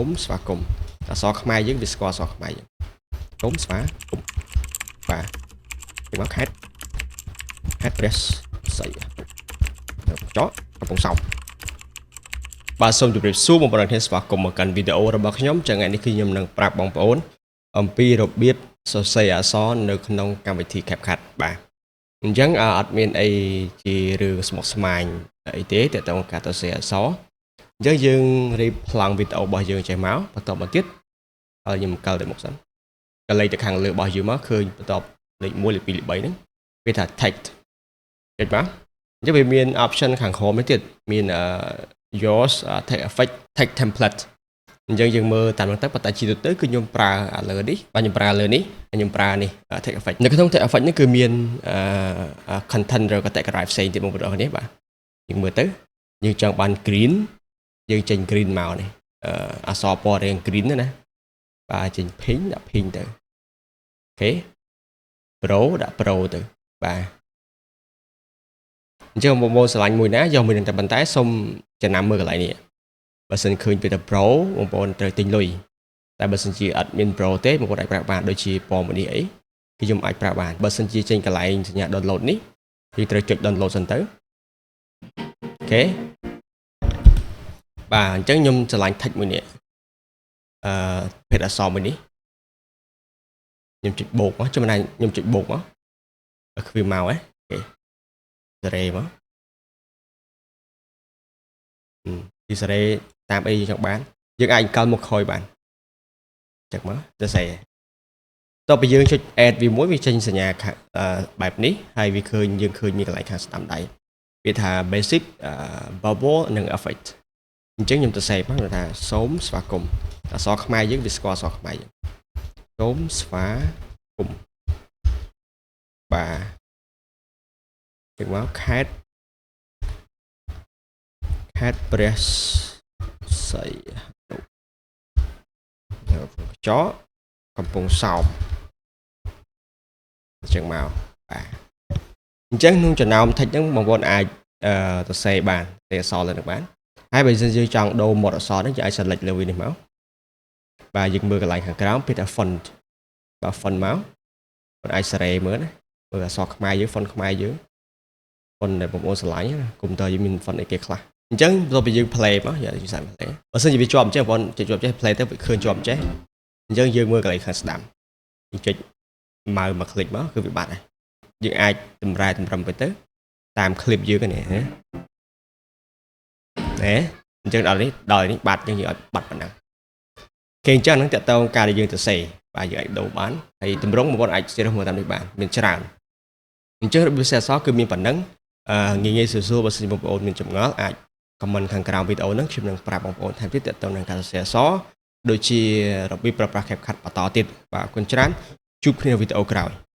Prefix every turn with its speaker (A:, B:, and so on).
A: មស្វាគមន៍អក្សរខ្មែរយើងវាស្គាល់អក្សរខ្មែរយើងសូមស្វាគមន៍បាទពីមកខេត្តខេត្តព្រះសីហនុចកកំពង់សោមបាទសូមជម្រាបសួរបងប្អូនគ្នាស្វាគមន៍មកកាន់វីដេអូរបស់ខ្ញុំចឹងថ្ងៃនេះគឺខ្ញុំនឹងប្រាប់បងប្អូនអំពីរបៀបសរសេរអក្សរនៅក្នុងកម្មវិធី CapCut បាទអញ្ចឹងអត់មានអីជារឿងស្មុគស្មាញអីទេតើតើការសរសេរអក្សរអញ្ចឹងយើងរៀបប្លង់វីដេអូរបស់យើងចេះមកបន្តមកទៀតហើយខ្ញុំកិលទៅមុខសិនក៏លេខទៅខាងលើរបស់យើងមកឃើញបន្ទាប់លេខ1លេខ2លេខ3ហ្នឹងវាថា text ចុចមកអញ្ចឹងវាមាន option ខាងក្រោមនេះទៀតមាន yours text effect text template អញ្ចឹងយើងមើលតាមនោះទៅប៉ុន្តែជាទូទៅគឺខ្ញុំប្រើអាលើនេះបាទខ្ញុំប្រើលើនេះខ្ញុំប្រើនេះ text effect នៅក្នុង text effect នេះគឺមាន content ឬ category ផ្សេងទៀតបងប្អូនគ្នាបាទយើងមើលទៅយើងចង់បាន green យើងចេញ green មកនេះអក្សរពណ៌រាង green ណាបាទចេញ pink ដាក់ pink ទៅOK pro ដាក់ pro ទៅបាទអញ្ចឹងបងប្អូនស្រឡាញ់មួយណាយកមួយនឹងតែប៉ុន្តែសូមចំណាំមើលកន្លែងនេះបើសិនឃើញពីតែ pro បងប្អូនត្រូវទិញលុយតែបើសិនជាអត់មាន pro ទេបងប្អូនអាចប្រើបានដូចជាពណ៌មួយនេះអីគឺខ្ញុំអាចប្រើបានបើសិនជាចេញកន្លែងសញ្ញា download នេះយើងត្រូវចុច download សិនទៅOK បាទអញ្ចឹងខ្ញុំស្រឡាញ់ text មួយនេះអឺភេទអក្សរមួយនេះខ្ញុំចុចបូកមកចំណែកខ្ញុំចុចបូកមកគ្វាមកហ៎OK សេរីមកទីសេរីតាមអីយើងចង់បានយើងអាចអង្គលមកក្រោយបានចឹងមកទៅសេតទៅពីយើងចុច add វាមួយវាចេញសញ្ញាបែបនេះហើយវាឃើញយើងឃើញមានកន្លែងខាងស្ដាំដៃវាថា basic bubble និង effect អញ្ចឹងខ្ញុំទៅសេមកថាសូមស្វាគមន៍អក្សរខ្មែរយើងវាស្គាល់អក្សរខ្មែរយើងសូមស្វាគមន៍បាទចឹងមកខេត្តខេត្តព្រះសីហនុកញ្ចក់កំពង់សោមអញ្ចឹងមកបាទអញ្ចឹងក្នុងចំណោម text ហ្នឹងបងប្អូនអាចអឺទៅសេបានសេអក្សរលើនឹងបានហើយបើសិនយើងចង់ដូរម៉ូដអក្សរហ្នឹងយើងអាច select លើវានេះមកបាទយើងមើលកន្លែងខាងក្រោមពាក្យថា font បាទ font មកបងអាចសេរីមើលណាមើលអក្សរខ្មែរយើង font ខ្មែរយើង font ដែលបងប្អូនស្រឡាញ់ណាកុំព្យូទ័រយើងមាន font អីគេខ្លះអញ្ចឹងបន្ទាប់ពីយើង play មកយើងសាក play បើសិនជាវាជាប់អញ្ចឹងបងប្អូនចុចជាប់ចេះ play ទៅវាឃើញជាប់ចេះអញ្ចឹងយើងមើលកន្លែងខាងស្ដាំយើងចុច mouse មក click មកគឺវាបាត់ហើយយើងអាចតម្រែតម្រឹមទៅទៅតាម clip យើងហ្នឹងណាណែអញ្ចឹងដល់នេះដល់នេះបាត់អញ្ចឹងយើងឲ្យបាត់ប៉ុណ្ណឹងគេអញ្ចឹងហ្នឹងតើតើការដែលយើងទៅសេបាទយើងអាចដូរបានហើយតម្រងបងប្អូនអាចជ្រើសរើសមកតាមនេះបានមានច្រើនអញ្ចឹងរបៀបសេអក្សរគឺមានប៉ុណ្ណឹងអឺងាយងាយស្រួលៗបើសិនជាបងប្អូនមានចម្ងល់អាច comment ខាងក្រោមវីដេអូហ្នឹងខ្ញុំនឹងប្រាប់បងប្អូនថែមទៀតតើតើនឹងការសរសេរអក្សរដូចជារបៀបប្រើប្រាស់ CapCut បន្តទៀតបាទអរគុណច្រើនជួបគ្នាវីដេអូក្រោយ។